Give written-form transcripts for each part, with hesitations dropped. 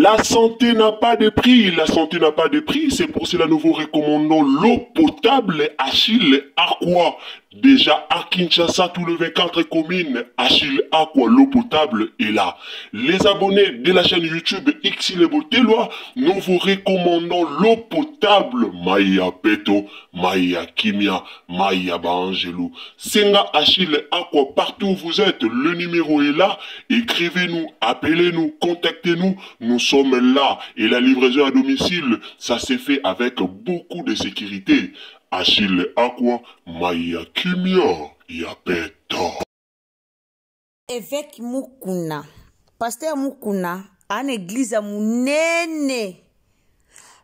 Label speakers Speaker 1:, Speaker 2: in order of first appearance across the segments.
Speaker 1: La santé n'a pas de prix, la santé n'a pas de prix, c'est pour cela nous vous recommandons l'eau potable Achille Aqua. Déjà à Kinshasa, tout le 24 communes, Achille Aqua, l'eau potable est là. Les abonnés de la chaîne YouTube Xile Boteloi, nous vous recommandons l'eau potable Maya Peto, Maya Kimia, Maya Baangelou. Senga Achille Aqua, partout où vous êtes, le numéro est là. Écrivez-nous, appelez-nous, contactez-nous. Nous sommes là. Et la livraison à domicile, ça s'est fait avec beaucoup de sécurité. Achille Aqua, Maya Kimia, Yapeto.
Speaker 2: Évêque Mukuna, Pasteur Mukuna, ana église ya munene.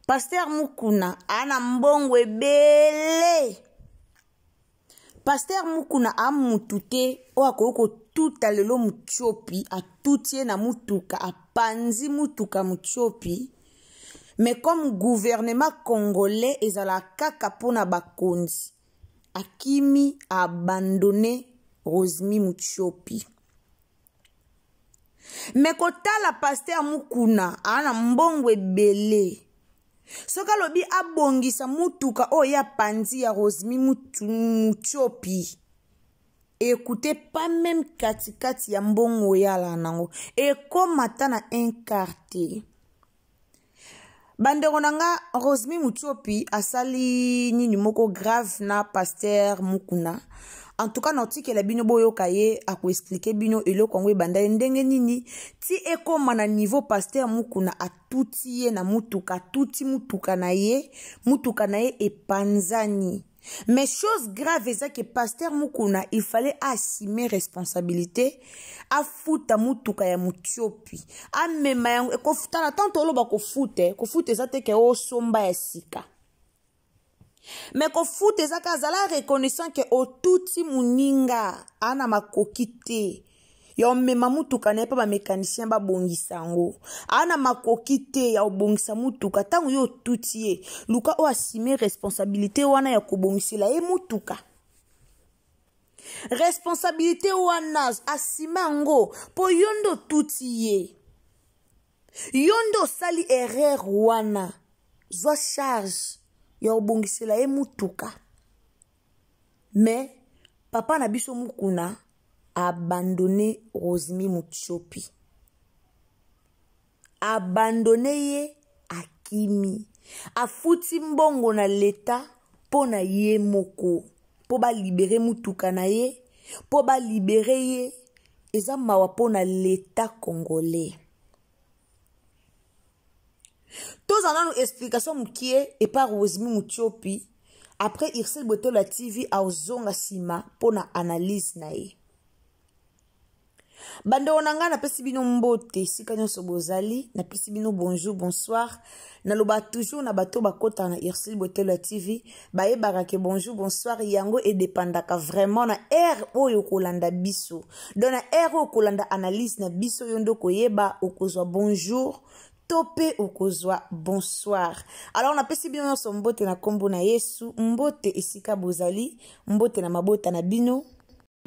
Speaker 2: Pasteur Mukuna ana mbongo ebele. Pasteur Mukuna a mutu te oyo akoki kotuta lelo mutiopi, atuti ye na mutuka, apanzi mutuka mutiopi. Mais comme gouvernement congolais ezala kaka mpona bakonzi, akimi abandonne Rosemi Mutiopi. Mais kotala Pasteur Mukuna ana mbongo ebele. Soki alobi abongisa mutuka oyo ya panzi ya Rosemi Mutiopi, écoutez pas même katikati ya mbongo ya ala nango ekoma ata na un quart. Bandeko na nga, Rosemi Mutiopi asali nini moko grave na Pasteur Mukuna. En tout cas, naotikela bino boyoka ye akoexpliquer bino eloko yango ebanda ye ndenge nini ti ekóma na niveau Pasteur Mukuna atuti ye na mutuka, atuti mutuka na ye, mutuka na ye epanzani. Mais chose grave eza ke Pasteur Mukuna, il fallait assumer responsabilité, afuta mutuka ya Mutiopi, amema yango ekofuta na tanto. Oloba kofuta, kofuta eza te ke osomba ya sika, mais kofuta eza ka azala reconnaissant ke otuti moninga ana makoki te ya omema mutuka na ye mpo bamécanicien babongisa yango, ana makoki te ya obongisa mutuka. Ntango yo otuti ye, luka oyo assume responsabilité wana ya kobongisela ye mutuka. Responsabilité wana assume yango, mpo yo nde otuti ye, yo nde osali erreur wana. Zwa charge ya kobongisela ye mutuka. Mais papa na biso Mukuna abandonné Rosemi Mutiopi, abandonné ye, akimi, afuti mbongo na leta mpo na ye moko, mpo balibérer mutuka na ye, mpo balibérer ye. Eza mawa mpo na leta congolais. Tozala nanu explication mokie epa Rosemi Mutiopi, après Ursule Botola TV azonga nsima mpo na analyse na ye. Bandeko na ngai, napesi bino mbote esika nyonso bozali, napesi bino bonjour, bonsoir. Naloba toujours na bato bakotaka na Ursule Botelo ya TV, bayebaka ke bonjour, bonsoir yango edépendaka vraiment na heure oyo kolanda biso. Donc na heure oyo kolanda analyse na biso, yo nde okoyeba okozwa bonjour to mpe okozwa bonsoir. Alors napesi bino nyonso mbote na nkombo na Yesu, mbote esika bozali, mbote na mabota na bino,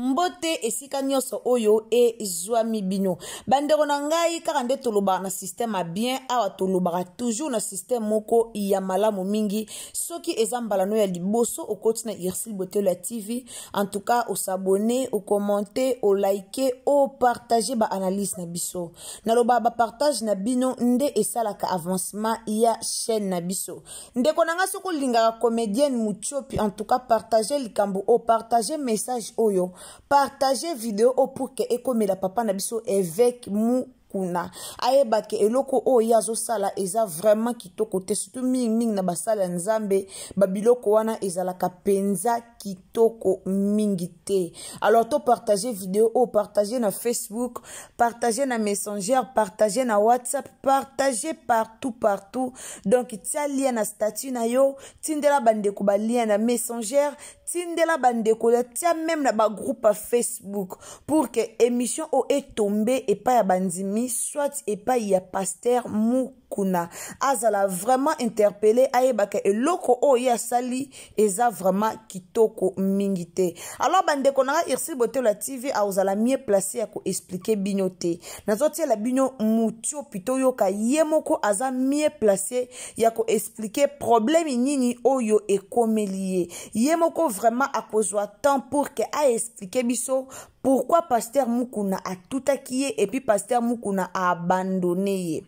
Speaker 2: mbote esika nyonso oyo ezwami bino. Bandeko na ngai, kaka nde tolobaka na système ya bien awa, tolobaka toujours na système moko ya malamu mingi. Soki eza mbala no ya liboso okoti na Ursule Botelo ya TV, en tout cas os'abonner, ocommenter, oliker, opartager baanalyse na biso. Naloba bapartage na bino nde esalaka avancement ya chaîne na biso. Ndeko na ngai, soki olingaka comédienne Mutiopi, en tout cas partage likambo oyo, partage message oyo, partage video oyo pour ke ekomela papa na biso évêque Mukuna, ayebake eloko oyo ye azosala eza vraiment kitoko te, surtout mingimingi na basala ya Nzambe. Babiloko wana ezalaka mpenza kitoko mingi te. Alors topartage video oyo, partage na Facebook, partage na Messenger, partage na WhatsApp, partage partout, partout. Donc tia lien na statut na yo, tindela bandeko balien na Messenger, tindela bandeko, tia même na bagroupe ya Facebook pour que émission oyo etombe epai ya bandimi, soit epai ya pasteur Mukuna. Mukuna azala vraiment interpellé, ayebaka eloko oyo ye asali eza vraiment kitoko mingi te. Alors bandeko na nga, Ursule Botelo ya TV akozala mieux placé ya koexpliquer bino te. Nazotiela bino Mutiopi, toyoka ye moko, aza mieux placé ya koexpliquer problème nini oyo ekomeli ye. Ye moko vraiment akozwa temps pour que aexpliquer biso pourquoi pasteur Mukuna atutaki ye et puis pasteur Mukuna aabandonner ye.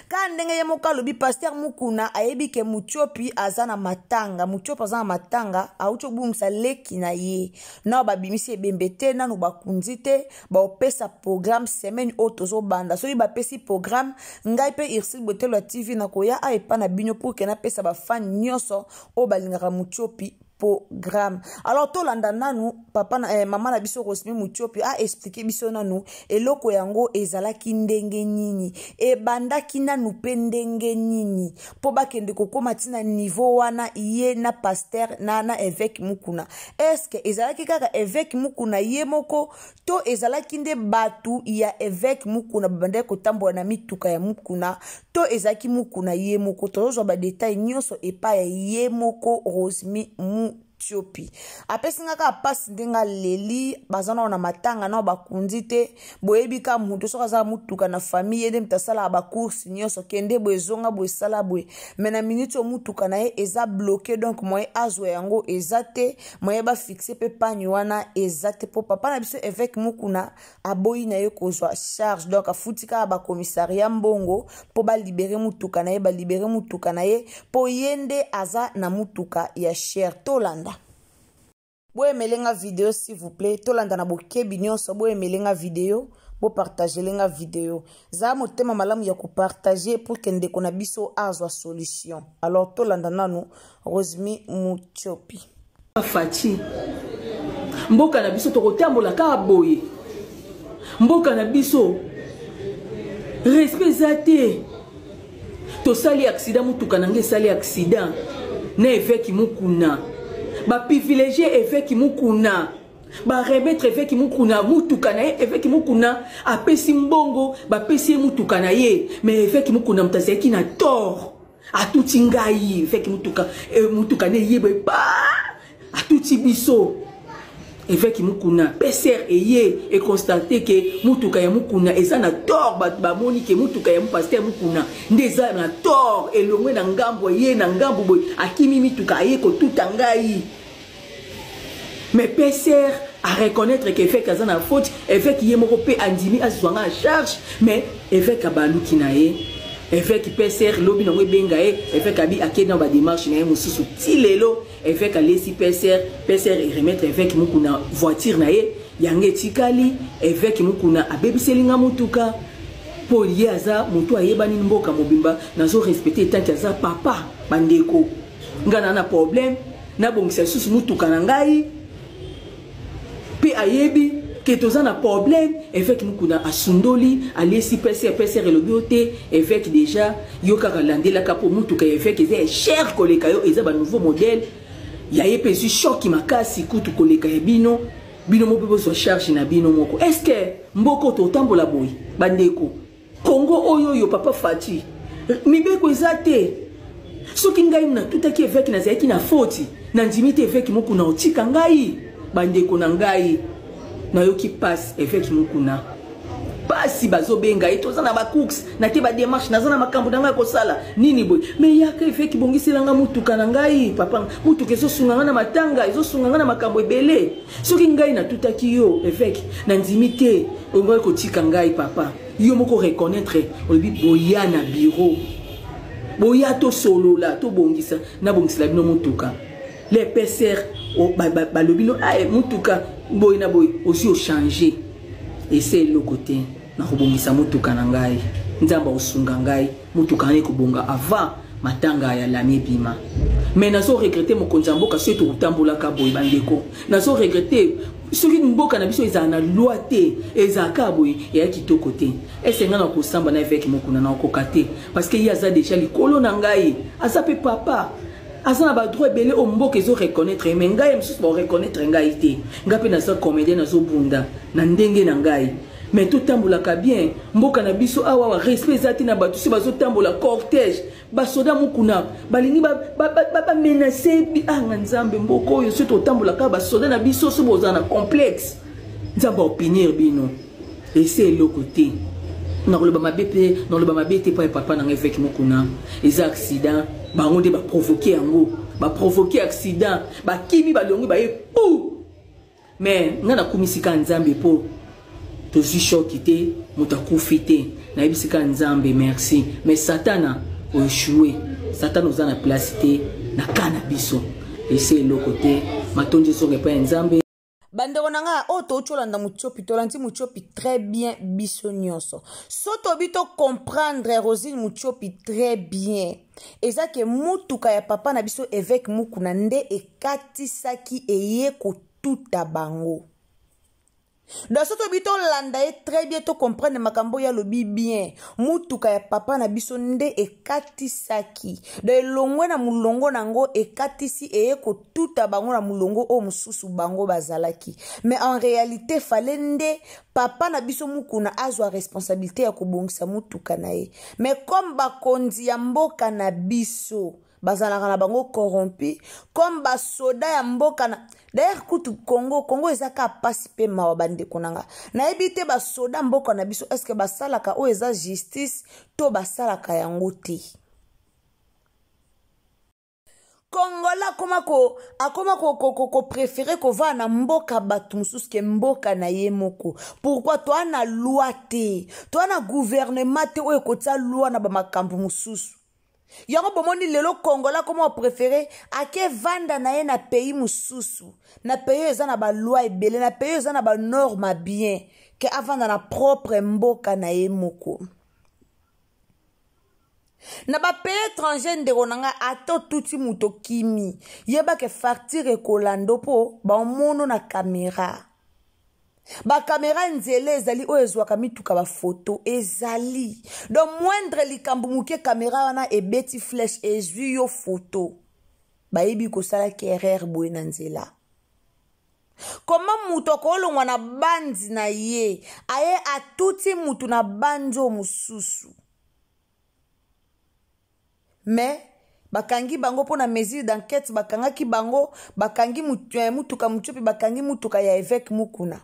Speaker 2: Kaka ndenge ye moko alobi, pasteur Mukuna ayebi ke Mutiopi aza na matanga. Mutiopi aza na matanga, awuti obungisa leki na ye. Nano babimisi ebembe te, nanu bakundi te. Baopesa programme semaine oyo tozobanda. Soki bapesi programme, ngai mpe Ursule Botelo ya TV nakoya awa epa na bino pour ke napesa bafans nyonso oyo balingaka Mutiopi programme. Alors tolanda nanu papa na, mama na biso Rosmi Mutiopi aexpliquer biso nanu eloko yango ezalaki ndenge nini, ebandaki nanu mpe ndenge nini mpo bakende kokóma ntina niveau wana, ye na pasteur na évêque Mukuna. Est-ce ezalaki kaka évêque Mukuna ye moko to ezalaki nde bato ya évêque Mukuna babandaki kotambola na mituka ya Mukuna, to ezalaki Mukuna ye moko? Tozozwa badétails nyonso epai ya ye moko Rosmi Mutiopi. Apesi nga kaka mpasi ndenge aleli. Baza nao na matanga, nao bakundi te. Boyebi ka moto soki aza mutuka na famille, ye nde moto asalaka bacourses nyonso, kende boye, ezonga boye, esala boye. Mais na minute oyo mutuka na ye eza bloqué, donc moyen azwa yango eza te, moyen bafixer mpe panne wana eza te, mpo papa na biso évêque Mukuna aboyi na ye kozwa charge. Donc afuti kaka bacommissariat mbongo mpo balibérer mutuka na ye, balibérer mutuka na ye mpo ye nde aza na mutuka ya cher. Tolanda, boaimer nga vidéo s'il vous plaît. Tolanda na bokebi nyonso. Boaimer nga vidéo, bopartager nga vidéo. Zala motema malamu ya kopartager pour ke ndeko na biso azwa solution. Alors tolanda nanu Rosmi Mutiopi.
Speaker 3: Fatshi, mboka na biso tokotambola kaka boye. Mboka na biso respect eza te. Tosali accident, motuka na ngai esali accident na évêque Mukuna. Baprivilégier évêque Mukuna, baremettre évêque Mukuna mutuka na ye. Évêque Mukuna apesi mbongo, bapesi ye mutuka na ye. Mais évêque Mukuna moto azalaki na tort, atuti ngai. Évêque mutuka, mutuka ne eyeba pa, atuti biso évêque Mukuna. PCR eye econstater ke mutuka ya Mukuna eza na tort. Bato bamoni ke mutuka ya pasteur Mukuna nde eza na tort, elongwe na ngambo, eye na ngambo boye, akimi mituka, aye kotuta ngai. Mais PCR areconnaître ke évêque aza na faute. Évêque ye moko mpe andimi azwanga en charge. Mais évêque abaluki na ye. Évêque, PCR lobi nango ebenga ye, évêque abi akei na badémarche na ye mosusu. Ti lelo évêque alesi PCR, PCR eremettre évêque Mukuna voiture na ye, yango etikali. Évêque Mukuna abebiseli nga motuka mpo ye aza motu ayebani mboka mobimba. Nazo respecter etanke aza papa. Bandeko, nga na problème, nabongisa lisusu motuka na ngai mpe ayebi ke toza na problème. Évêque Mukuna asundoli, alesi PCR. PCR elobi yo te, évêque déjà yo kaka landelaka mpo mutuka ya évêque eza ya cher koleka yo, eza banouveau modèle ya ye mpe ezwi choc makasi kutu koleka ya bino. Bino mo mpe bozwa charge na bino moko. Est ce que mboka totambola boye, bandeko? Kongo oyo oyo, papa Fatshi, mibeko eza te. Soki ngai natutaki évêque, nazalaki na foti, nandimi te évêque Mokuna otika ngai. Bandeko na ngai, nayoki mpasi. Évêque Mokuna pasi, bazobenga ye, toza na bacourses na te, badémarche, naza na makambo na ngai kosala nini boye. Mais yaka évêque, bongiselanga mutuka na ngai papa. Mutuka ezosunga ngai na matanga, ezosunga ngai na makambo ebele. Soki ngai natutaki yo évêque, nandimi te ongai kotika ngai papa. Yo moko reconnaître, olobi boya na bureau, boya tosolola, tobongisa, nabongisela bino motuka. Le PCR balobi no motuka boye na boye, ozwi ochanger ese eloko te. Nakobongisa motuka na ngai, Nzambe akosunga ngai, motuka wana ekobonga avant matanga ya lami ebima. Mais nazo regretter mokonzi ya mboka. Soki tokotambolaka boye, bandeko, nazo regretter. Soki mboka na biso ezala na loi te, ezalaka boye, eya kitoko te. Ese ngai na kosamba na évêque Mokuna, na okoka te, parce que ye aza déjà likolo na ngai, aza mpe papa, aza na badroit ebele oyo mboka ezoreconnaître ye. Mais ngai mosusu baoreconnaître ngai te. Ngai mpe naza comédien, nazobunda na ndenge na ngai. Mais totambolaka bien mboka na biso awa awa respect eza te na bato soki bazotambola cortège basoda mokuna balingi bamenace ba, ba, ba anga ah, nzambe mboka oyo soki totambolaka basoda na biso soki bozala na complexe nzambe aopinir bino ese eloko te nakoloba mabe mpe nakoloba mabe te epai papa na ngai eveke mokuna eza accident bango nde baprovoke yango baprovoke accident bakimi balongwi baye pu Mais nga nakumisi ka Nzambe po tozwi choc te, moto akufi te. Nayebisi ka Nzambe merci. Mais Satana oechoue. Satana oza na place te na ka na biso. Ese eloko te. Matondi ezonga epai ya Nzambe.
Speaker 2: Bandeko na nga oyo touti olanda mutiopi tolandi mutiopi très bien biso nyonso so tobi to comprendre rosine mutiopi très bien eza ke mutuka ya papa na biso evêque mukuna nde ekatisaki eye kotuta bango donc soki toyebi tolanda ye très bien tocomprendre makambo oyo alobi bien mutuka ya papa na biso nde ekatisaki donc elongwe na molongo na yango ekatisi eye kotuta bango na molongo oyo mosusu bango bazalaki mais en réalité fale nde papa na biso mukuna azwa responsabilité ya kobongisa motuka na ye mais comme bakonzi ya mboka na biso bazalaka na bango corrompu comme basoda ya mboka na d'ailleurs kutu congo congo eza kaka mpasi mpe mawa bandeko na nga nayebi te basoda mboka na biso estce basalaka oyo eza justice to basalaka yango te Congolais akoma ko akoma ko ko ko, ko préférer kovanda na mboka bato mosusu ke mboka na ye moko. Pourquoi toa na loi te? Toa na gouvernement te oyo ekotia loi na ba makambo mosusu. Yango bomoni lelo Congolais akoma ko préférer ake vanda na ye na pays mosusu, na pays oyo eza na ba loi ebele, na pays oyo eza na ba norme bien ke avanda na propre mboka na ye moko. Na ba pays étranger ndeko na ngai ata otuti moto okimi yeba ke facture ekolanda mpo baomono na kamera bakamera nzela ezali oyo ezwaka mituka bafoto ezali donc moindre likambo moke kamera wana ebeti flèche ezwi yo foto bayebi kosalaki erreur boye na nzela koma moto akolongwa na bandi na ye aye atuti moto na bandi oyo mosusu mais bakangi bango mpo na mesure d'enquête bakangaki bango bakangi eh, mutuka mutiopi bakangi mutuka ya évêque mukuna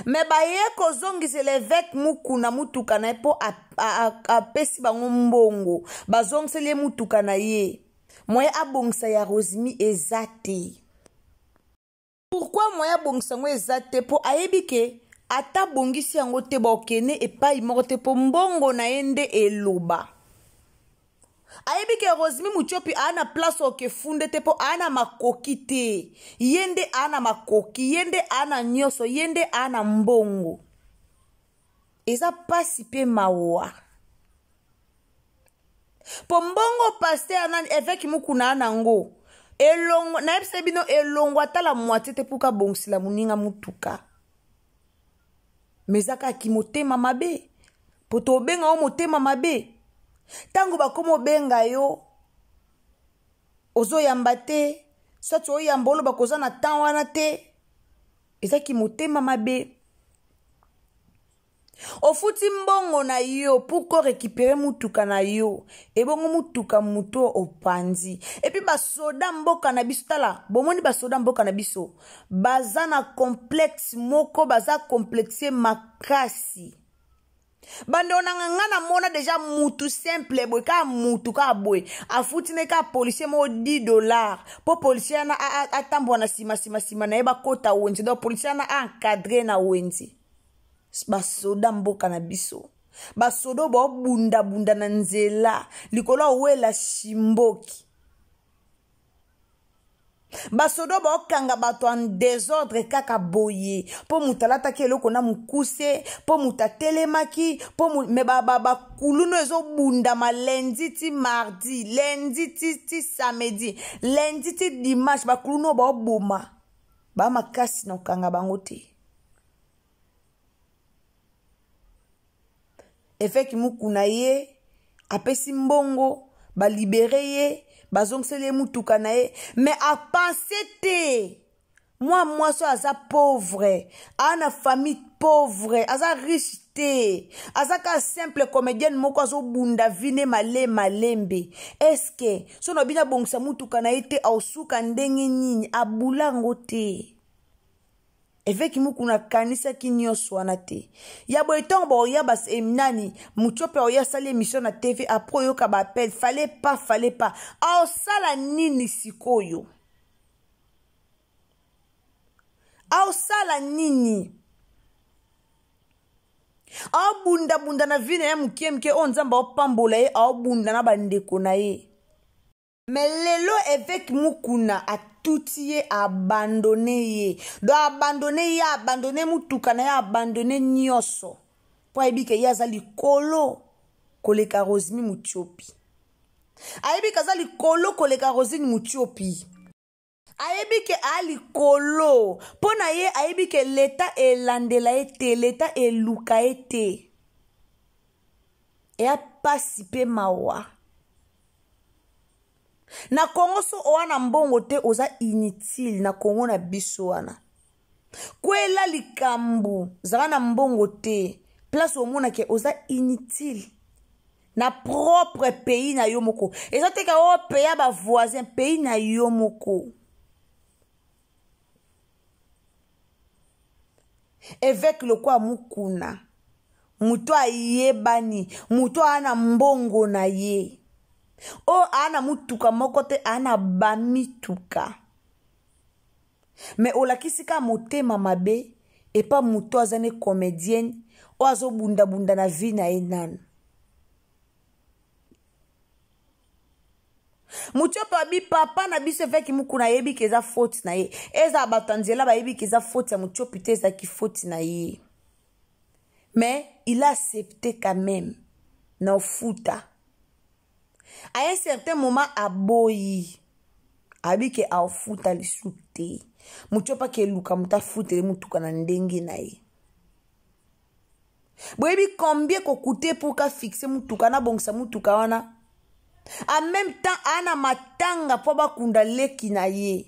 Speaker 2: me baye kozongisela évêque mukuna mutuka na ye mpo apesi bango mbongo bazongiseli ye mutuka na ye moye abongisa ya rosimi eza te Pourquoi moyen abongisa yango eza te mpo ayebi ke ata abongisi yango te bakokende epai moko te mpo mbongo na ye nde eloba ayebi ke rosemi mutiopi aa na place oke funde te mpo aa na makoki te ye nde aa na makoki ye nde aa na nyonso ye nde aa na mbongo eza mpasi mpe mawa po mbongo pasteur nani eveke mukuna nango elongo nayebisa bino elongo ata la moitie te mpo kabongisela moninga motuka me eza kaka kimotema mabe mpo tobenga yo motema mabe ntango bakoma obenga yo ozoyamba te soit oyamba oloba koza na temps wana te eza kimotema mabe Ofuti mbongo na yo pour ko récupérer mutuka na yo ebongo mutuka moto opanzi epuis basoda mboka na biso tala bomoni basoda mboka na biso baza na complexe moko baza complexe makasi bandeko na nga nga namona deja mutu simple boye kaka mutu kaka boye afuti ne kaka policier moko 10 dollar mpo policier wana atambola na nsima nsima nsima na ye bakota wenze donc policier wana aencadre na wenze basoda mboka na biso basoda oyo baobundabunda na nzela likolo awela shimboki basoda oyo baokanga bato en desordre kaka boye mpo moto alataki eloko na mokuse mpo moto atelemaki mpo me bakuluna ba, ba ezobundama lundi ti mardi lundi ti, ti samedi lundi ti dimanche bakuluna oyo baoboma bamakasi na kokanga bango te Evêque Mukuna ye apesi mbongo balibere ye bazongiseli ye mutuka na ye mais apense te. Mwa mwasi oyo aza pauvre, aa na famille pauvre, aza riche te, aza kaka simple comedienne moko azobunda vie ne male malembe. Eske so na bino abongisa motuka na ye te, aosuka ndenge nini? Abula yango te. Eveki Mukuna akanisaki nyonso wana te. Ya boye ntango baoya bas eh, nani Mutiope aoya asali émission na TV après oyoka ba appel fallait pas fallait pas. Aosala nini sikoyo? Aosala nini? Aobundabunda na vie na ye moke moke oyo Nzambe aopambola ye, aobunda na bandeko na ye. Mais lelo évêque Mukuna atuti ye, abandonne ye. Donc abandonne ye, abandonne mutuka na ye, abandonne nyonso. Po ayebi ke ye aza likolo koleka Rosemy Mutiopi. Ayebi ke aza likolo koleka Rosine Mutiopi. Ayebi ke a likolo. Po na ye ayebi ke leta elandela ye te, leta eluka ye te. Eya pasi pe mawa. Na Congo so oa na mbongo te oza inutile na Congo na biso wana. Kwela likambo zala na mbongo te place omona ke oza inutile na propre pays na yo moko. Eza te ka o pays ya ba voisin, pays na yo moko. Évêque lokwa Mukuna, moto ayebani, moto aa na mbongo na ye, oyo aa na motuka moko te, aa na ba mituka. Mais olakisi kaka motema mabe epa moto aza ne comédienne oyo azobundabunda na vie na ye nanu. Mutiope abi papa na biso évêque Mukuna ayebi ke eza faute na ye. Eza bato ya nzela bayebi ke eza faute ya Mutiope te, ezalaki faute na ye. Mais il a accepté quand même na ofuta. À un certain moment aboyi. Abi ke aofuta lisu te. Mutiope akeluka moto afutele motuka na ndenge na ye. Boyebi combien kokute pour ka fixer mutuka na bongisa mutuka wana. En même temps ana matanga po bakunda leki na ye.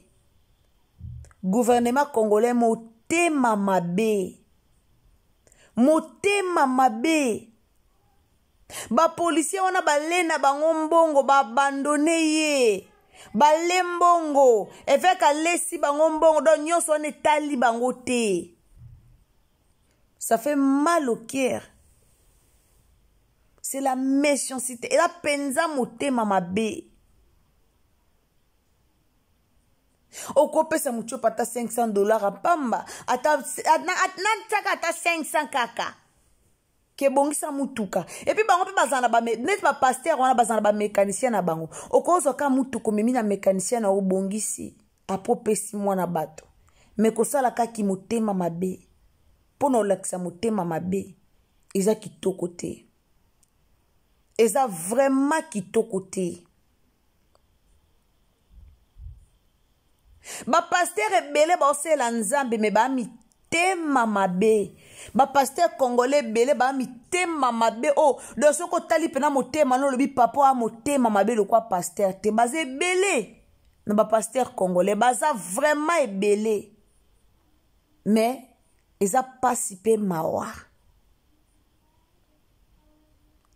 Speaker 2: Gouvernement congolais motema mabe. Motema mabe. Ba policiers wana bale na bango mbongo ba abandonner ye. Bale mbongo, évêque alesi bango mbongo donc nyonso wana etali bango te. Ça fait mal au cœur. C'est la méchanceté. Et la penza motema mabe. Okopesa Mutiope ata 500 $ pamba, ata na ata 500 kaka. Ke bongisa mutuka. Et puis bango pe bazana ba net ba pasteur wana bazana ba mécanicien na bango. Okozwa ka mutuka memi na mécanicien na obongisi. Apropesi mwana bato. Mais kosala kaki motema mabe. Pona olakisa motema mabe. Eza kitoko te. Eza vraiment kitoko te. Ba pasteur ebele ba osela Nzambe mais ba mitema mabe. Ba pasteur congolais ebele ba mitema mabe. Oh, donc soko tali pena motema no lobi papa a motema mabe lokwa pasteur te. Baza ebele na ba pasteur congolais baza vraiment ebele. Mais eza pasi pe mawa.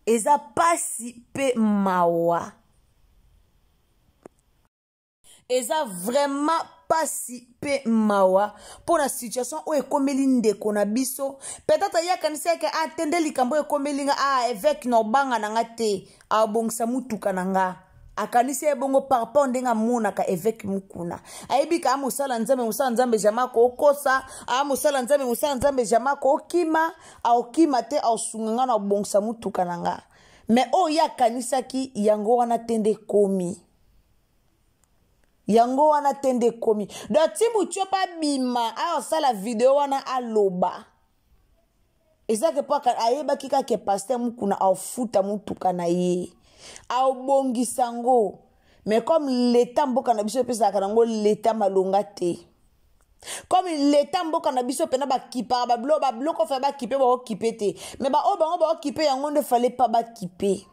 Speaker 2: Eza pasi pe mawa. Eza vraiment pasi pe mawa mpo na situation oyo ekomeli ndeko na biso. Peut-être ye akanisi eke, ah, te nde likambo oyo ekomeli nga, ah, évêque na obanga na nga te, abongisa mutuka na nga. Akanisi ye bongo par rapport ndenge amonaka évêque Mukuna. Ayebi ka mosala Nzambe, mosala Nzambe jamais akokosa, ah, mosala Nzambe, mosala Nzambe jamais akokima, aokima te, aosunga nga na obongisa mutuka na nga. Mais oyo ye akanisaki yango wana te nde ekomi. Yango wana te nde ekomi. Donc ti Mutiope abima, asala video wana aloba. Ezalaki po ayebaki kaka ke pasteur Mukuna aofuta mutuka na ye. Aobongisa ngo. Mais comme l'état mboka na biso epesaka nango l'état malonga te. Comme l'état mboka na biso pena bakipaka ba biloko, ba biloko fa bakipe, ba okipe te. Mais ba oyo bango ba okipe yango nde fallait pas bakipe.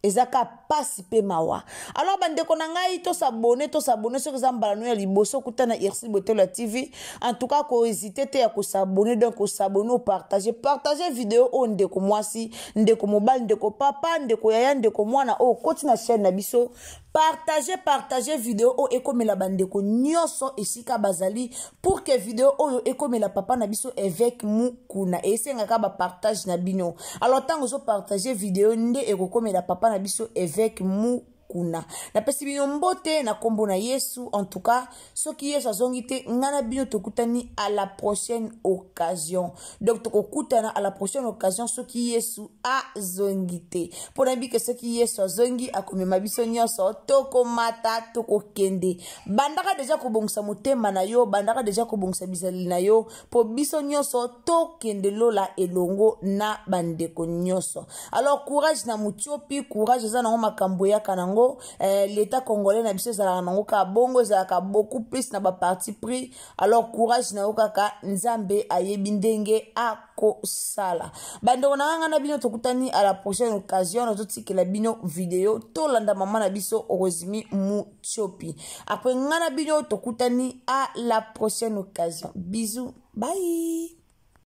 Speaker 2: Eza ka pasi mpe mawa. Alors bandeko na ngai, tosabone, tosabone. Soki eza mbala no ya liboso okuta na Ursule Botelo ya TV, en tout cas kohésite te ya kosabone. Donc kosabone, opartage, partage video oyo. Ndeko mwasi, ndeko mobali, ndeko papa, ndeko yaya, ndeko mwana oyo okoti na chaîne na biso, partage, partage video oyo ekomela bandeko nyonso esika bazali, pour que video oyo ekomela papa na biso évêque Mukuna. Esengaka bapartage na bino. Alors ntango ozopartage video nde ekokomela papa na biso évêque Mukuna. Napesi bino mbote na nkombo na Yesu. En tout cas, soki Yesu azongi te, ngai na bino tokutani à la prochaine occasion. Donc tokokutana à la prochaine occasion soki Yesu azongi te, mpo nayebi ke soki Yesu azongi, akomema biso nyonso, tokomata, tokokende. Bandaka deja kobongisa motema na yo, bandaka deja kobongisa bizaleli na yo, mpo biso nyonso tokende lola elongo na bandeko nyonso. Alors courage na Mutiopi, courage. Eza nango makambo eyaka nango. L'état congolais na biso ezalaka nango kaka bongo, ezalaka beaucoup plus na baparti pris. Alors courage na yo kaka, Nzambe ayebi ndenge akosala. Bandeko na nganga na bino, tokutani à la prochaine occasion. Nazotikela bino video, tolanda mama na biso Rosimi Mutiopi. Après, nga na bino tokutani à la prochaine occasion. Bisous, bye.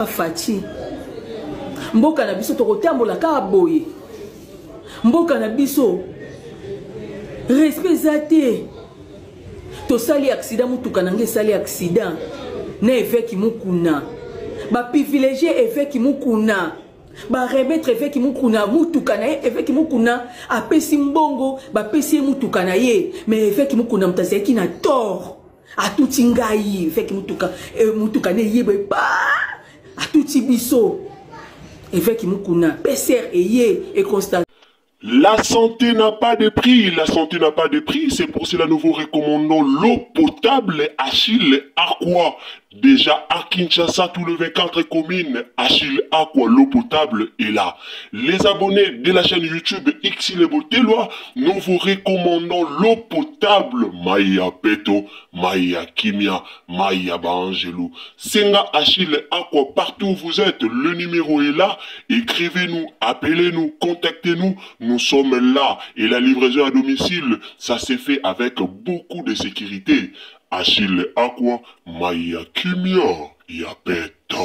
Speaker 3: Fatshi, mboka na biso tokotambola kaka boye. Mboka na biso respect eza te. Tosali accident, motuka na ngai esali accident na évêque Mukuna. Baprivilégie évêque Mukuna, baremettre évêque Mukuna mutuka na ye. Évêque Mukuna apesi mbongo, bapesi ye mutuka na ye. Mais évêque Mukuna moto azalaki na tort, atuti ngai. Évêque mutuka, mutuka ne eyeba pa, atuti biso. Évêque Mukuna, PCR eye econstate.
Speaker 1: La santé n'a pas de prix, la santé n'a pas de prix, c'est pour cela nous vous recommandons l'eau potable Achille Aqua. Déjà à Kinshasa, tout le 24 communes, Achille Aqua, l'eau potable est là. Les abonnés de la chaîne YouTube Xilebo Telwa, nous vous recommandons l'eau potable Maya Peto, Maya Kimia, Maya Baangelou. Senga Achille Aqua, partout où vous êtes, le numéro est là. Écrivez-nous, appelez-nous, contactez-nous. Nous sommes là. Et la livraison à domicile, ça s'est fait avec beaucoup de sécurité. Achille Aqua, Maya Kimia, Yapeto.